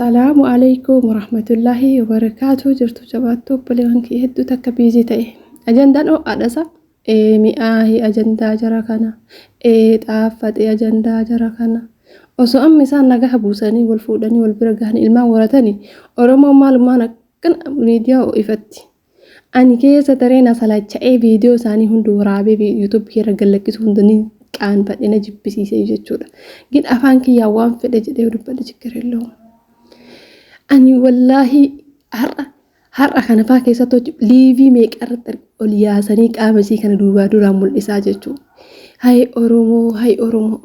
Assalaamu alaikum warahmatullaahi wabarakaatu. Jirtu jabaattu obboleewwan kiyya hedduu takka biizii ta'e. Ajandaan ho'aadhasa. Ee mi'aahi ajandaa jara kana. Ee xaaffaxe ajandaa jara kana. Osoo amma isaan nagaha buusanii wal fuudhanii wal bira gahanii ilmaan waratanii Oromoon maalumaan akkana miidiyaa ho'ifatti. Ani keessa taree na salacha'ee viidiyoo isaanii hundi waraabee YouTube irra gad lakkisuu hunda ni qaanfadhe na jibbisiisee jechuudha. Gin afaan kiyyaa waan fedhe jedhee dubbadhe chikkir illoo. Ani wallaahi har'a har'a kana faa keessatti hojii liivii meeqa irratti ol yaasanii qaama isii kana duubaa duraan mul'isaa jechuudha. Hay Oromoo hay Oromoo.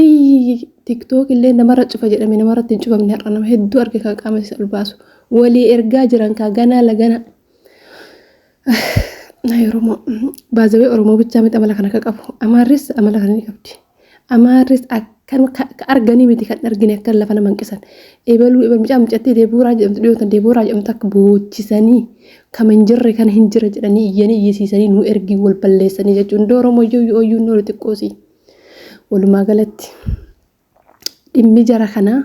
Iyyi tiktok illee namarra cufa jedhame namarratti hin cufamne har'a nama hedduu arge kan qaama isa ol baasu walii ergaa jiran kaa ganaa lagana. Ay Oromoo baazawee Oromoo bichaa miti amala kana akka qabu Amaarris amala kana ni qabdi. Amaarris akkan ka arganii miti kan argine akkan lafa nama hanqisan. Ebaluu ebal mucaa mucattii deebuuraa jedhamtu dhiyootan deebuuraa jedhamtu akka boochisanii kama hin jirre kana hin jira jedhanii iyyanii iyyisiisanii nu ergii wal balleessanii jechuun iddoo Oromoo iyyuu ooyyuu hin oolu xiqqoosii. Walumaa galatti dhimmi jara kanaa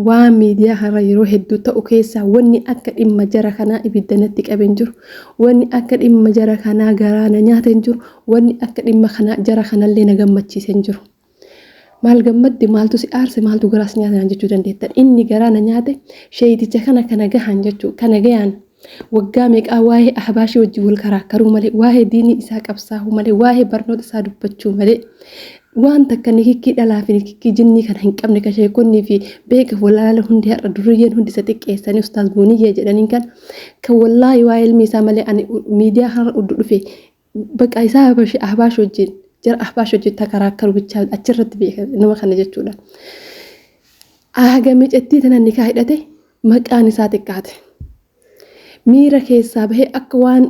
waan miidiyaa kanarra yeroo hedduu ta'u keessaa wanni akka dhimma jara kanaa ibidda natti qabe hin jiru. Wanni akka dhimma jara kanaa garaa na nyaate hin jiru. Wanni akka dhimma kanaa jara kanallee na gammachiise hin jiru. Maal gammadde maaltu si aarse maaltu garaa si nyaate naan jechuu dandeettan. Inni garaa na nyaate sheeyticha kana kana gahan jechuu kana gahan Waggaa meeqaa waa'ee Ahbaashii wajjin wal karaakkaruu malee, waa'ee diinii isaa qabsaahuu malee, waa'ee barnoota isaa dubbachuu malee, waan takka nikikkii dhalaa fi nikikkii jinnii kana hin qabne ka sheekonnii fi beeka walaala hundi har'a durriyyeen hundi isa xiqqeessanii ustaaz booniyyee jedhaniin kan kan wallaahi waa'ee ilmi isaa malee ani miidiyaa har'a uddu dhufe baqa isaa Ahbaash wajjin jara Ahbaash wajjin takaraakkaru bichaa achirratti beeka nama kana jechuudha. Haga micattii tana nikaa hidhate maqaan isaa xiqqaate. Miira keessaa bahee akka waan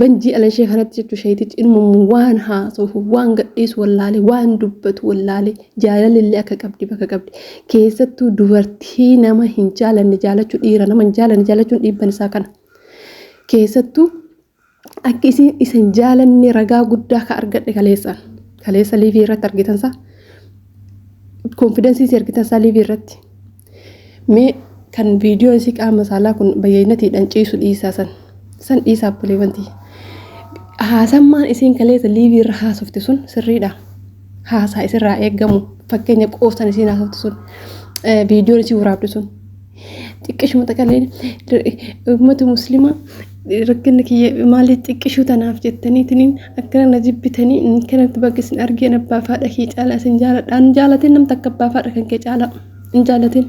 banjii alanshee kanatti jechuu sheeytichi ilmuun waan haasa'u waan gadhiisu wallaalee waan dubbatu wallaalee jaalalli akka qabdi bakka qabdi. Keessattuu dubartii nama hin jaalanne jaalachuu dhiira nama hin jaalanne jaalachuun dhiibban isaa kana. Keessattuu Akka isiin isa hin jaalanne ragaa guddaa ka argadhe kaleessaan. Kaleessa liivii irratti argitansa. Konfidensii isii argitansa liivii irratti. Mee kan viidiyoon isii qaama saalaa kun bayyeenatiidhaan ciisu dhiisaa san. San dhiisaa obboleewwan tiyya. Haasammaan isiin kaleessa liivii irra haasofte sun sirriidha. Haasaa isirraa eegamu fakkeenya qoosan isiin haasofte sun viidiyoon isii waraabde sun. Xiqqishuma taqalee ummata muslimaa rakkinni kiyya maaliif xiqqishuu tanaaf jettaniitiniin akkana na jibbitanii akkanatti bakka isin argeen abbaa fi haadha kee caalaa isin jaaladha. Hin jaalatin namni takka abbaa fi haadha kan kee caalaa hin jaalatin.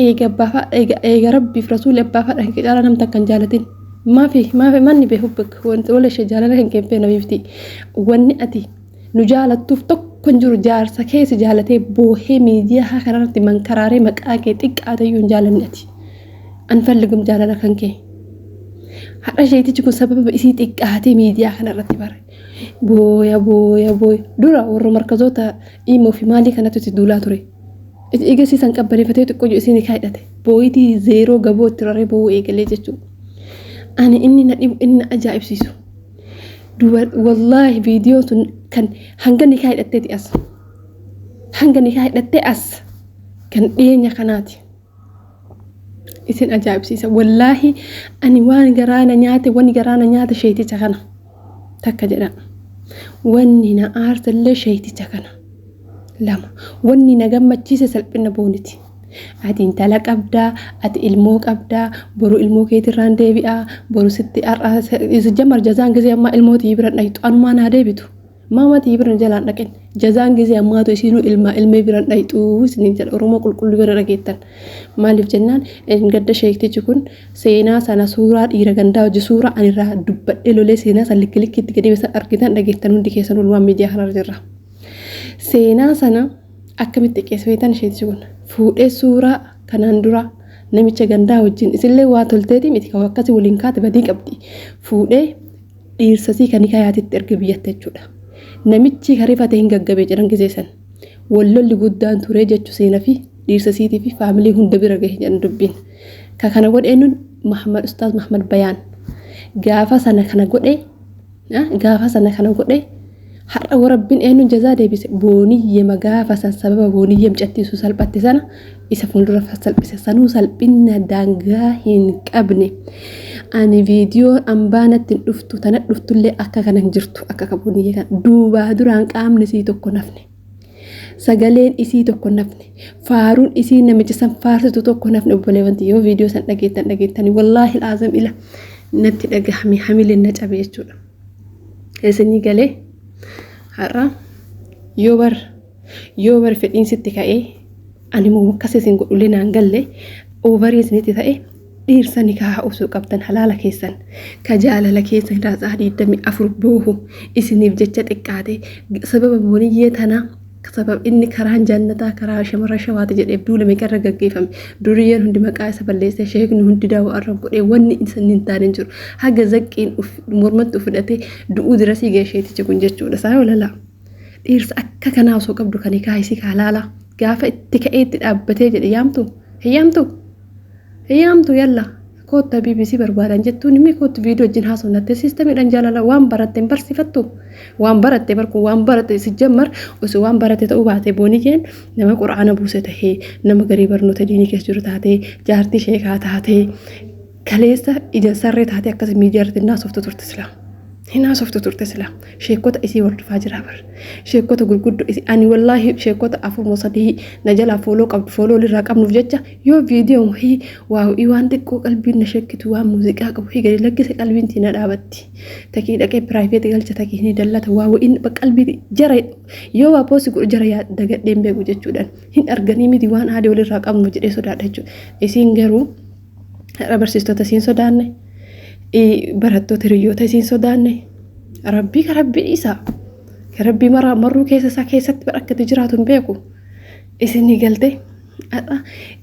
Eega abbaa fi haadha eega eega rabbiif rasuulli abbaa fi haadha kan kee caalaa namni takka hin jaalatin. Maafi maafi manni beeku bakka wanti wala ishee jaalala kan kee hin feene bifti. Wanni ati nu jaalattuuf tokko hin jiru jaarsa kee si jaalatee boohee miidiyaa kanarratti mankaraaree maqaa kee xiqqaateyyuu hin jaalanne ati. An falligum jaalala kan kee. Har'a sheetichi kun sababa isii xiqqaatee miidiyaa kanarratti bare. Booya booya booya. Dura warra markazoota imoo fi maalii kanatti itti duulaa ture. Egaa san qabbaneeffatee xiqqoo isiin hikaa hidhate. Booyitii zeeroo gaboo itti raree boo'uu eegalee jechuudha. Ani inni na dhibu inni na ajaa'ibsiisu. Dubar wallaahi viidiyoon sun kan hanga nikaa hidhatteeti as. Hanga nikaa hidhattee as kan dhiyeenya kanaati. Isin ajaa'ibsiisa. Wallaahi ani waan garaa na nyaate wanni garaa na nyaate sheeyticha kana takka jedha. Wanni na aarsallee sheeyticha kana. Lama. Wanni na gammachiise salphina booniti. Ati intala qabdaa, ati ilmoo qabdaa, boru ilmoo keetirraan deebi'aa, boru sitti har'a jamar jazaan gizee ammaa ilmoo tiyyi bira dhayxu anumaa naa deebitu. Maama tiyyi bira jalaan dhaqin. Jazaan gizee ammaatu isiinuu ilmaa ilmee bira dhayxu isiniin jedha Oromoo qulqulluu bira dhageettan. Maaliif jennaan gadda sheektichi kun seenaa sana suuraa dhiira gandaa hojii suuraa anirraa dubbadhee lolee seenaa san likki likkiitti gadi argitan dhageettan hundi keessan walumaan miidiyaa kanarra jirra. Seenaa sana akkamitti xiqqeessa beektan isheetichi kun fuudhee suuraa kanaan dura namicha gandaa wajjin isillee waa tolteeti miti kan akkasii waliin kaate badii qabdi fuudhee dhiirsasii kan hikayaatitti erge biyyatti jechuudha. Namichi kan rifate hin gaggabee jedhan gizee san wal lolli guddaan turee jechu seenaa fi dhiirsasiitii fi faamilii hunda bira gahe jedhan dubbiin. Ka kana godhe eenyuun Mahammad Ustaaz Mahammad Bayaan gaafa sana kana godhe gaafa sana kana godhe Har'a warabbiin eenyuun jazaa deebise? Booniyyema gaafa san sababa booniyyee mucattiisu salphatte sana isa fuuldura salphise. Sanuu salphinna daangaa hin qabne. Ani viidiyoon ambaa natti hin dhuftu tana dhuftullee akka kana hin jirtu akka ka booniyyee kana duubaa duraan qaamni isii tokko nafne. Sagaleen isii tokko nafne. Faaruun isii namicha san faarsitu tokko nafne obboleewwan yoo viidiyoo san dhageettan dhageettanii wallaahi laazim ila natti dhagahame hamileen na cabe jechuudha. Isinii galee har'a yoo bar yoo bar fedhiin sitti ka'ee ani immoo akkas isin godhullee naan galle oovarii isinitti ta'e dhiirsa nikaa osoo qabdan halaala keessan ka jaalala keessan irraa sa'a 24 boohu isiniif jecha xiqqaate sababa booniyyee tanaa Sabab inni karaan jannataa karaa shamarran shawaati jedheef duula meeqa irra gaggeeffame. Duriyyeen hundi maqaa isa balleessee sheekni hundi daawaa irra godhee wanni isa hin taane hin jiru. Haga zaqqiin mormatti of hidhatee du'uu dirasii ga'e sheetichi kun jechuudha. Isaa walala. Dhiirsa akka kanaa osoo qabdu kan hikaa isii halaala. Gaafa itti ka'ee itti dhaabbatee jedhe yaamtu? Hin yaamtu? Hin yaamtu yalla. Kootta BBC barbaadan jettuun himi koottu viidiyoo wajjin haasofnatte siistamiidhaan jaalala waan baratte hin barsiifattu. Waan baratte barkun waan baratte si jammar osoo waan baratte ta'uu baate booniyyeen nama qur'aana buuse tahee nama garii barnoota diinii keessa jiru taatee jaartii sheekaa taatee kaleessa ija sarree taatee akkas miidiyaa irratti hin haasoftu turte silaa. Hin haasoftu turte silaa. Sheekota isii hordofaa jira bar. Sheekota gurguddoo isii ani wallaahi sheekota afur moo sadii na jalaa fooloo qabdu fooloo walirraa qabnuuf jecha yoo viidiyoo wahii waa wa'ii waan xiqqoo qalbiin na shakkitu waan muuziqaa qabu hii gadi lakkise qalbiin tii na dhaabatti. Takii dhaqee piraayiveeti galcha takii ni dallata waa wa'iin qalbii jara yoo waa poosti godhu jara yaa dagadhee hin beeku jechuudhaan hin arganii miti waan aadii walirraa qabnu jedhee sodaadha jechuudha. Isiin garuu har'a barsiistota isiin sodaanne barattoota hiriyyoota isiin sodaanne rabbii ka rabbii dhiisaa ka rabbii maraa marruu keessa isaa keessatti bara akkatti jiraatu hin beeku isinii galtee har'a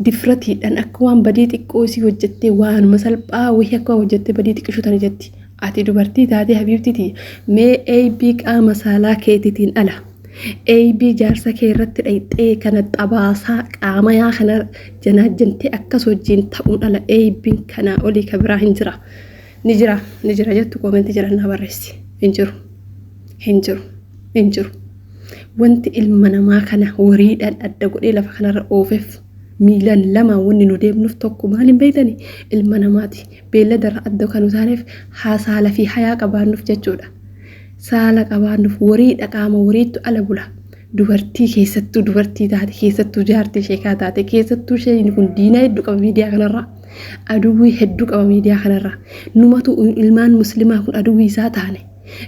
difratiidhaan akka waan badii xiqqoo isii hojjettee waanuma salphaa wayii akka waan hojjettee badii xiqqishuu tana jetti ati dubartii taatee habiibtii tiyya mee eeybii qaama saalaa keetiitiin ala Eeybii jaarsa kee irratti dhayxee kana xabaasaa qaamayaa kana janaajjantee akkas wajjiin ta'uun ala eeybiin kanaa olii ka biraa hin jira. Ni jira ni jira jettu koomentii jala naa barreessi. Hin jiru. Hin jiru. Hin jiru. Wanti ilma namaa kana horiidhaan adda godhee lafa kanarra oofeef miilaan lamaan wanni nu deemnuuf tokko maal hin beektani ilma namaati. Beelladarra adda kan nu taaneef haasaala fi hayaa qabaannuuf jechuudha. Saala qabaannuuf wariidha qaama wariittu ala bula. Dubartii keessattuu dubartii taate keessattuu jaartii sheekaa taate keessattuu isheen kun diinaa hedduu qaba miidiyaa kanarraa. Aduwwii hedduu qaba miidiyaa kanarraa. Numatu ilmaan muslimaa kun aduwwii isaa taane.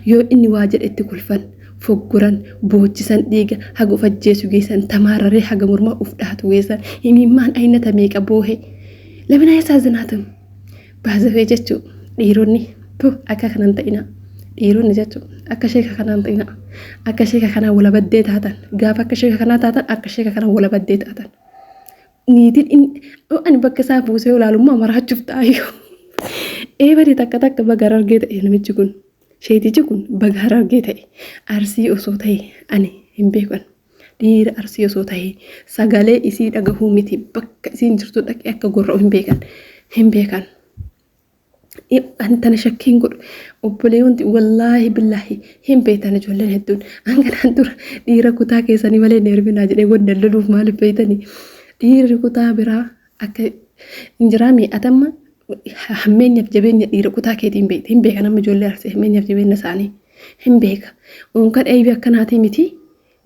Yoo inni waa jedhe itti kolfan, foggoran, boochisan dhiiga haga of ajjeesu geessan tamaararee haga mormaa uf dhaatu geessan himimmaan aynata meeqa boohe. Lamina yasaazinaatu. Baazafee jechuu dhiironni tu akka kanan ta'ina dhiironni jechuu akka sheeka kanaan ta'ina akka sheeka kanaa wala baddee taatan gaafa akka sheeka kanaa taatan akka sheeka kanaa wala baddee taatan niitiin inni ani bakka isaa buusee ilaalummaa maraachuuf ta'ayyuu eebadi takka takka baga harargee ta'e namichi kun sheetichi kun baga harargee ta'e arsii osoo ta'e ani hin beekan. Dhiira arsii osoo tahee sagalee isii dhagahuu miti bakka isiin jirtu dhaqee akka gorra'u hin beekan. Hin beekan. Ani tana shakkiin godhu obbolee wanti wallaahi billaahi hin beektan ijoolleen hedduun hanganaan dura dhiira kutaa keessanii malee hin heeruminaa jedhee wanni loluuf maaliif beektanii dhiirri kutaa biraa akka hin jiraami atamma hammeenyaaf jabeenya dhiira kutaa keetii hin beekte hin beekan amma ijoollee arsii hammeenyaaf jabeenya isaanii hin beeka unkan eeybii akkanaatii miti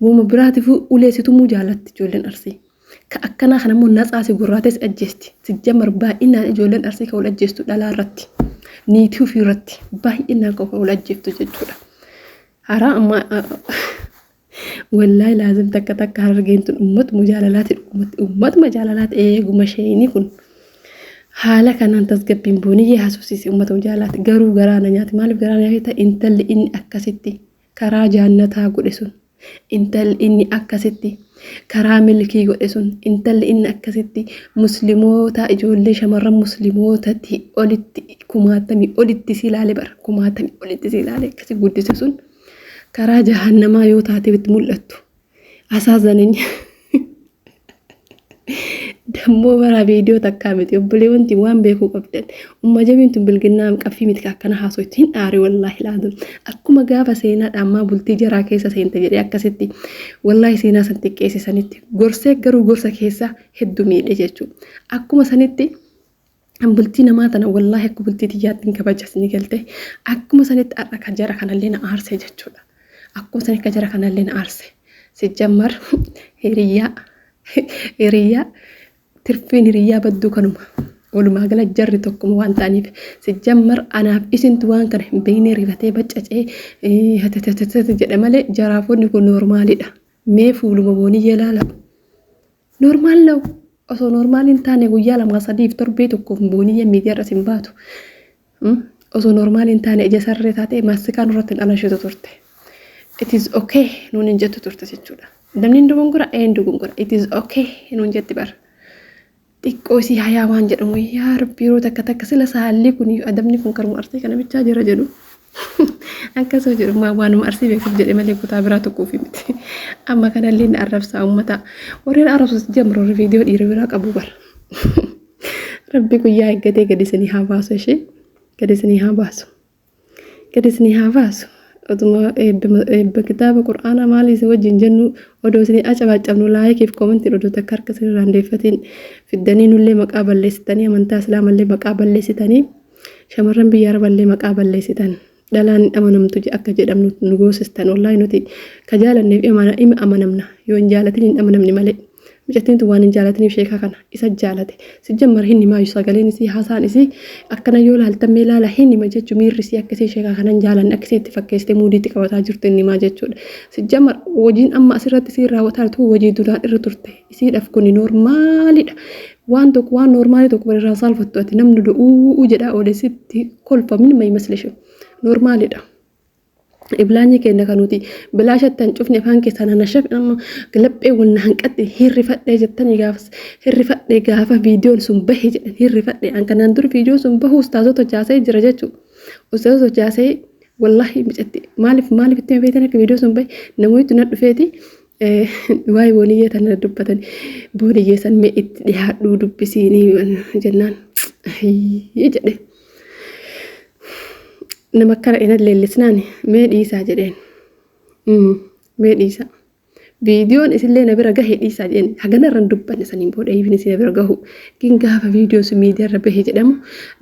Woma biraatifuu ulee si tumuu jaalatti ijoolleen Arsii. Ka akkanaa kana immoo natsaa si gurraatee si ajjeesti. Sijjamar baay'inaan ijoolleen Arsii ka wal ajjeestu dhalaa irratti. Niitii ofii irratti baay'inaan ka wal ajjeeftu jechuudha. Haraa ammaa wallaahi laazim takka takka harargeen tun ummatuma jaalalaati dhugumatti ummatuma jaalalaati eeguma sheeyni kun haala kanaan tasgabbiin booniyyee haasofsiise ummatuma jaalalaati garuu garaa na nyaati maaliif garaa na nyaati intalli inni akkasitti karaa jaannataa godhe sun intalli inni akkasitti karaa milkii godhe sun intalli inni akkasitti muslimoota ijoollee shamarran muslimootati olitti kumaatamii olitti si ilaale bara kumaatamii olitti si ilaale akkasi guddise sun karaa jahannamaa yoo taate itti mul'attu asaazanenya. Dammoo bara viidiyoo takkaa miti obboleewwanti waan beekuu qabdan. Umma jabiin tun bilginnaa qaffii miti akkana haasofti hin aare wallaahi laazim. Akkuma gaafa seenaa dhammaa bultii jaraa keessa seente jedhee akkasitti wallaahi seenaa san xiqqeesse sanitti gorsee garuu gorsa keessa hedduu miidhe jechuudha. Akkuma sanitti bultii namaa tana wallaahi akka bultii tiyyaatti hin kabajas ni galte. Akkuma sanitti har'a kan jara kanallee na aarse jechuudha. Akkuma sanitti kan jara kanallee na aarse. Sijjammar hiriyyaa hiriyyaa tirfiin hiriyyaa badduu kanuma. Walumaa gala jarri tokkuma waan ta'aniif sijjammar anaaf isintu waan kana hin beekne rifatee baccacee hatatatata jedhe malee jaraafonni kun noormaalidha. Mee fuuluma booniyyee laala. Normal ነው. Osoo normal hin taane guyyaa lamaa sadiif torbee tokkoof booniyyee miidiyaa irra sin baatu. Osoo normal hin taane ija sarree taate maastikaa nurratti hin alashitu turte. It is okay nuun hin jettu turte jechuudha. Namni hin dogongora ee hin dogongora. It is okay nuun jetti bara. Xiqqoo isii hayaa waan jedhamu yaa rabbi yeroo takka takka sila saalli kun adabni kun karuma arsii kana bichaa jira jedhu. Akkasuma jedhu waanuma arsii beekuuf jedhe malee kutaa biraa tokkoofi miti. Amma kanallee na arrabsaa uummata. Warreen arrabsus jamru viidiyoo dhiira biraa qabu bara. Rabbi guyyaa eeggatee gadi isinii haa baasu ishee. Gadi isinii haa baasu. Gadi isinii haa baasu. Otuma eebba kitaaba qur'aanaa maalii isin wajjin jennu odoo isinii acabaacabnu laayikiif koomentiin odoo takka harka isin irraan deeffatiin fiddanii nullee maqaa balleessitanii amantaa islaamallee maqaa balleessitanii shamarran biyya araballee maqaa balleessitan. Dhalaan hin amanamtu akka jedhamnu nu goosistan wallaahi nuti ka jaalanneef ima amanamna yoo hin jaalatin hin amanamne malee. Mucattiin tun waan hin jaalatiniif sheekaa kana isa jaalate. Si jammar hin himaayu sagaleen isii haasaan isii akkana yoo laaltan mee laala hin hima jechuu miirri isii akkasii sheekaa kana hin jaalanne akkasii itti fakkeessitee muudiitti qabataa jirtu hin himaa jechuudha. Si jammar hojiin amma asirratti isii raawwataa jirtu hojii duraan irra turte isiidhaaf kuni noormaalidha. Waan tokko waan noormaalii tokko irraa saalfattu ati namni du'uu jedhaa oole sitti kolfa minima ይመስልሽም noormaalidha. Iblaanyi keenya kan nuti bilaashatti hancufni afaan keessaa nanashaf amma laphee wal na hanqatte hirrifadhee jettanii gaafas hirrifadhee gaafa viidiyoon sun bahe jedhan hirrifadhee an kanaan dur viidiyoon sun bahu ustaazota hojjaasee jira jechuudha. Ustaazota hojjaasee wallaahi micatti maaliif maaliif itti beektan akka viidiyoo sun bahe namoonni na dhufeeti waa'ee booniyyee tana dubbatan booniyyee san mee itti dhiyaadhuu dubbisiinii jennaan jedhe. Nama akkana ina leellisnaan mee dhiisaa jedheen. Mee dhiisaa. Viidiyoon isillee na bira gahe dhiisaa jedheen hagana irra hin dubbanne saniin booda eebni isin na bira gahu. Gin gaafa viidiyoon sun miidiyaa irra bahe jedhamu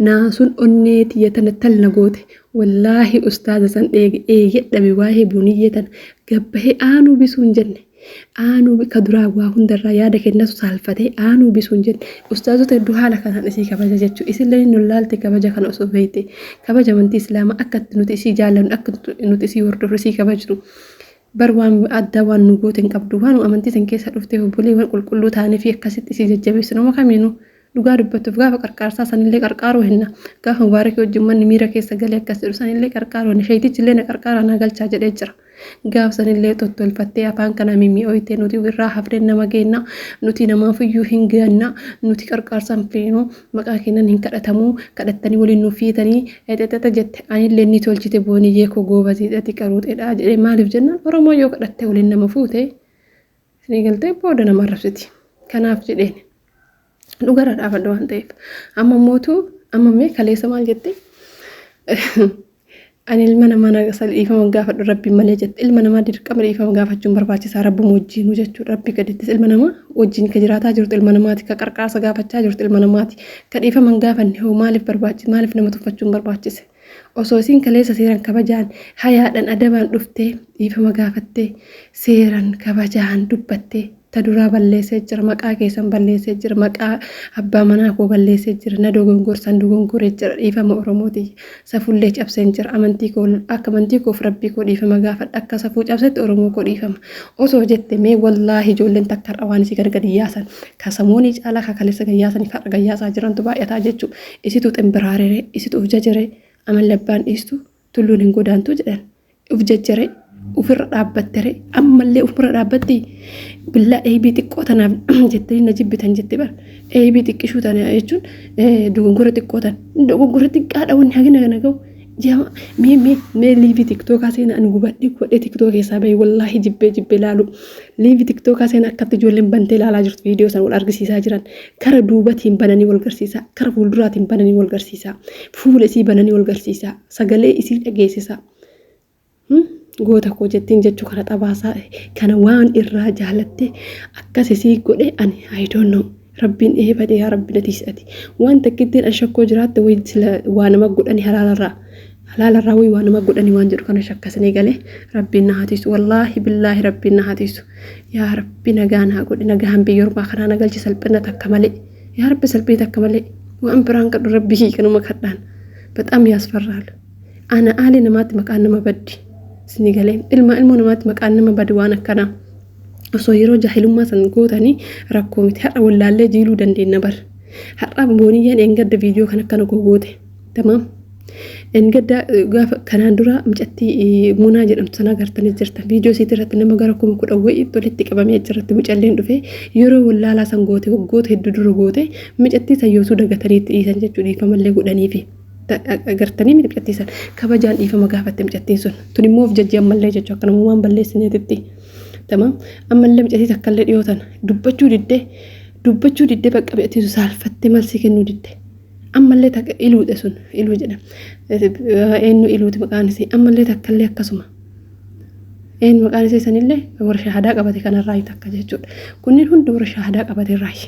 naasuun onnee tiyya tana talna goote. Wallaahi ustaaza san eege eege dhabe waa'ee booniyyee tana gabbahee aanuu bisuu hin jenne. Aanuu ka duraa waa hundarraa yaada kennatu saalfatee aanuu bisuu hin jenne. Ustaazota hedduu haala kanaan isii kabaja jechuudha. Isillee nu laalte kabaja kana osoo beekte kabaja amantii islaamaa akka nuti isii jaallannu akka nuti isii hordofnu isii kabajnu. Bar waan addaa waan nu goote hin qabdu. Waan amantii san keessa dhuftee obboleewwan qulqulluu ta'anii fi akkasitti isii jajjabeessinu nama kamiinuu dhugaa dubbattuuf gaafa qarqaarsaa sanillee qarqaaruu hinna. Gaafa mubaarakii wajjin manni miira keessa galee akkas jedhu sanillee qarqaaruu hinna. Sheeytichi illee na qarqaaraa na galchaa jedhee jira. Gaaf sanillee tottolfattee afaan kana mimmi'ooytee nuti irraa hafnee nama geenna nuti namaafiyyuu hin gaanna nuti qarqaarsa hin feenu maqaa keenan hin kadhatamuu kadhattanii waliin nu fiitanii exexexe jette anillee ni tolchite booniyyee koo goobaziidhati qaruuxeedha jedhee maaliif jennaan Oromoo yoo kadhatte waliin nama fuute isinii galtee booda nama arrabsiti. Kanaaf jedheen dhugarra dhaabadha waan ta'eef amma mootu amma mee kaleessa maal jette ani ilma namaa dhiifama gaafadhu rabbiin malee jette ilma namaa dirqama dhiifama gaafachuun barbaachisaa rabbuma wajjiinuu jechuudha rabbi gadittis ilma namaa wajjin ka jiraataa jirtu ilma namaati ka qarqaarsa gaafachaa jirtu ilma namaati ka dhiifama hin gaafanne hoo maaliif barbaachise maaliif nama tuffachuun barbaachise osoo isiin kaleessa seeran kabajaan hayaadhaan adabaan dhuftee dhiifama gaafattee seeran kabajaan dubbattee ta duraa balleessee jira maqaa keessan balleessee jira maqaa abbaa manaa koo balleessee jira na dogongorsan dogongoree jira dhiifama Oromooti safullee cabseen jira amantii koo akka amantii koof rabbii koo dhiifama gaafadha akka safuu cabsetti Oromoo koo dhiifama osoo jette mee wallaahi ijoolleen takka har'a waan isii gargar yaasan ka samoonii caalaa ka kaleessa gayyaasan ka gayyaasaa jirantu baay'ataa jechuu isitu ximbiraarere isitu uf jajere amalli abbaan dhiistu tulluun hin godaantu jedhan uf jajjare ufirra dhaabbattere ammallee ufirra dhaabbatti billaa eebii xiqqoo tanaaf jettanii na jibbitan jette bar eebii xiqqishuu tana jechuun dogongora xiqqoo tan dogongora xiqqaadha wanni hagina kana ga'u Jama mee mee mee liivii tiktookaa seena ani gubadhee gubadhee tiktoo keessaa bahee wallaahi jibbee jibbee laalu. Liivii tiktookaa seena akkatti ijoolleen bantee laalaa jirtu viidiyoo sana wal argisiisaa jiran. Kara duubatiin bananii wal garsiisaa, kara fuulduraatiin bananii wal garsiisaa, fuula isii bananii wal garsiisaa, sagalee isii dhageessisaa. Goota koo jettiin jechuu kana xabaasaa kana waan irraa jaalatte akkas isii godhe ani I don't know. Rabbiin eebade yaa Rabbi na tiisati. Waan takkittiin an shakkoo jiraatte wayi sila waa nama godhani halaalarraa. Halaalarraa wayi waa nama godhani waan jedhu kana shakkasanii galee Rabbiin na haa tiisu. Wallaahi billaahi Rabbiin na haa tiisu. Yaa Rabbi nagaa naa godhi nagaan biyya ormaa kanaa na galchi salphina takka malee. Yaa Rabbi salphina takka malee. Waan biraan kadhu Rabbi kanuma kadhaan. Bexaam yaasfarraal. Ana aalee namaatti maqaan nama baddi. Isinii galee ilmaa ilmoo namaatti maqaan nama badi waan akkanaa. Osoo yeroo jaahilummaa san gootanii rakkoo miti. Har'a wallaallee jiiluu dandeenya bar. Har'a booniyyaan eengadda viidiyoo kan akkana goote. Tamaam. Engadda gaafa kanaan dura mucattii Munaa jedhamtu sana agartanii jirtan. Viidiyoo isiitii irratti nama gara 10,000 wayiitti walitti qabamee achirratti mucalleen dhufe yeroo wallaalaa san goote waggoota hedduu dura goote mucattii san yoosuu dagatanii itti dhiisan jechuudha dhiifamallee godhaniifi. Agartanii miti mucattii san kabajaan dhiifama gaafatte mucattiin sun. Tun immoo of jajji ammallee jechuudha akka namummaan balleessineetitti. Tamaam ammallee mucattii takkallee dhiyoo tana dubbachuu diddee dubbachuu diddee bakka mucattii sun saalfattee malsii kennuu didde. Ammallee takka iluudha sun iluu jedhama. Eenyu iluuti maqaan isii ammallee takkallee akkasuma. Eenyu maqaan isii sanillee warra shaahadaa qabate kanarraayi takka jechuudha. Kunniin hundi warra shaahadaa qabate irraayi.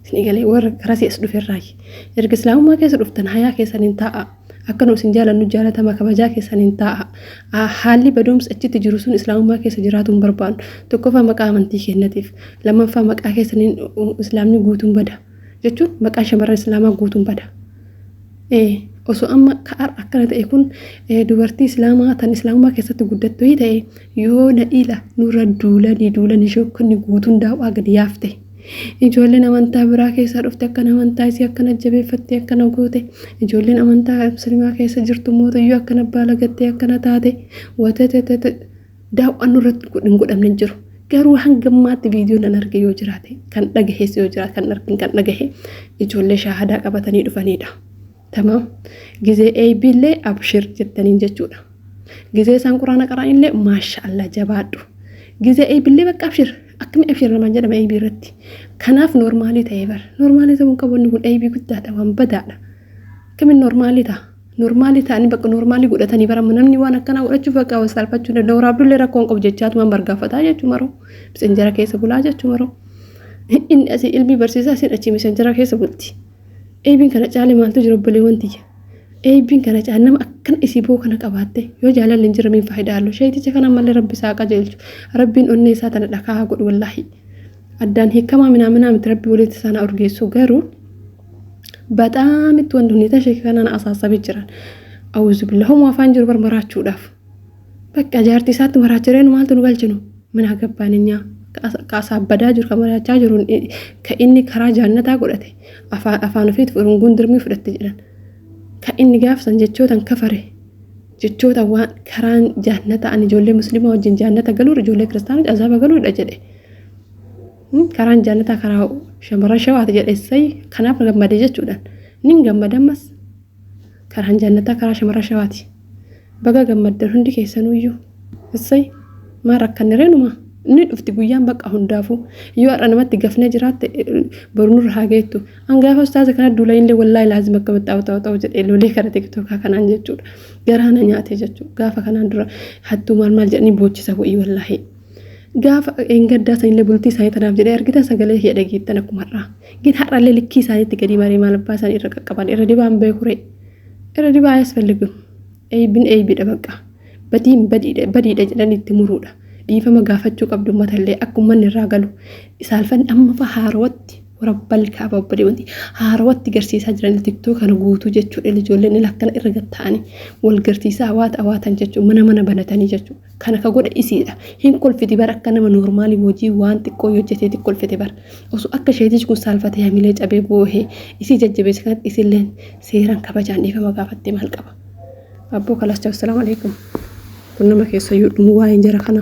Isin galee warra karasii as dhufe irraayi. Erga islaamummaa keessa dhuftan hayaa keessan hin taa'a. Akka nu isin jaalannu jaalatama kabajaa keessan hin taa'a. Haalli badoomsi achitti jiru sun islaamummaa keessa jiraatu hin barbaannu. Tokkoffaa maqaa amantii keenyatiif, lammaffaa maqaa keessaniin islaamni guutuun bada. Jechuun maqaan shamarran islaamaa guutuun bada. Osoo amma ka har'a akkana ta'e kun dubartii islaamaa tan islaamummaa keessatti guddattu ta'e yoo na ila nurra duulanii duulanii shokkonni guutuun daawwaa gadi yaafte. Ijoolleen amantaa biraa keessaa dhufte akkana amantaa isii akkana jabeeffattee akkana goote. Ijoolleen amantaa musliimaa keessa jirtu mootiyyuu akkana baalagattee akkana taate. Watatata daawwaan nurratti hin godhamne hin jiru. Garuu hanga ammaatti viidiyoon an arge yoo jiraate kan dhagahees yoo jiraate kan argin kan dhagahe ijoollee shaahadaa qabatanii dhufanidha. Tamaam. Gizee eeybii illee abshir jettaniin jechuudha. Gizee isaan quraana qara'an illee maasha Allah jabaadhu. Gizee eeybii illee bakka abshir akkami abshir namaan jedhama eeybii irratti. Kanaaf noormaalii ta'ee bara. Noormaalii ta'uu hin qabu inni kun eeybii guddaadha waan badaadha. Akkamiin noormaalii ta'a? Noormaalii ta'anii bakka noormaalii godhatanii bara namni waan akkanaa godhachuuf bakka hawaasa salphachuu danda'u. Waraabdullee rakkoo hin qabu jechaatumaan bargaafataa jechuu maroo. Misenjara keessa bulaa jechuu maroo. Inni asii ilmii barsiisaa isin achii misenjara keessa bulti. Eebiin kana caale maaltu jira obboleewwan tiyya. Eebiin kana caale nama akkana isii boo kana qabaatte yoo jaalalli hin jirre miin faayidaa allu. Sheeyticha kana ammallee rabbi isaa qajeelchu. Rabbiin onnee isaa tana dhakaa haa godhu wallaahi. Addaan hiikamaa minaaminaa miti rabbi walitti isaan haa urgeessu garuu baxaamitti wanti hundi tashee kanaan asaasabee jiran. Awuzubillah homaa afaan jiru bar maraachuudhaaf. Bakka jaartii isaatti maraachareen maaltu nu galchinu mana gabbaan inyaa ka asaabbadaa jiru ka maraachaa jiru ka inni karaa jaannataa godhate afaan ofiitti urunguun dirmii fudhatte jedhan. Ka inni gaafsan jechootan kafare jechoota waan karaan jaannata ani ijoollee musliimaa wajjin jaannata galuudha ijoollee kiristaanaa azaaba galuudha jedhe. Karaan jaannataa karaa shamarran shawaati jedhe sayi kanaaf gammade jechuudhaan. Nin gammada ammas. Karaan jaannataa karaa shamarran shawaati. Baga gammaddan hundi keessanuyyuu. Essay maa rakkanne reenuma inni dhufti guyyaan bakka hundaafuu yoo har'a namatti gafnee jiraatte boru nurra haa geettu. An gaafa ustaaza kana duula illee wallaahi laazim akkamitti ta'u ta'u ta'u jedhee lolee kara tiktookaa kanaan jechuudha. Garaa na nyaate jechuudha. Gaafa kanaan dura hattuu maal maal jedhanii boochisa wa'ii wallaahi. Gaafa engaddaa sanillee bultii isaanii tanaaf jedhee argitan sagalee kiyya dhageettan akkuma har'aa. Gin har'allee likkii isaaniitti gadi maree maal abbaa isaanii irra qaqqaban irra dibaan beekuree. Irra dibaa ayasፈልግም. Eeybin eeybiidha bakka. Badiin badiidha badiidha jedhanii itti muruudha. Dhiifama gaafachuu qabdu uummatallee akka uummanni irraa galu. Saalfanni amma fa'a haarawatti warabbal kaaba obbolee wanti haarawatti garsiisaa jiran tiktoo kana guutuu jechuudha. Ijoolleen ila akkana irra gad ta'anii wal garsiisaa hawaata hawaatan jechuudha. Mana mana banatanii jechuudha. Kana ka godhe isiidha. Hin kolfiti bar akka nama noormaalii hojii waan xiqqoo hojjeteeti kolfiti bar. Osoo akka isheetichi kun saalfatee hamilee cabee boohee isii jajjabeesse kanatti isilleen seeraan kabajaan dhiifama gaafattee maal qaba. Abboo kalaas chaaw. Assalaamu alaikum. Kun nama keessa iyyuu dhumu waa'een jara kana.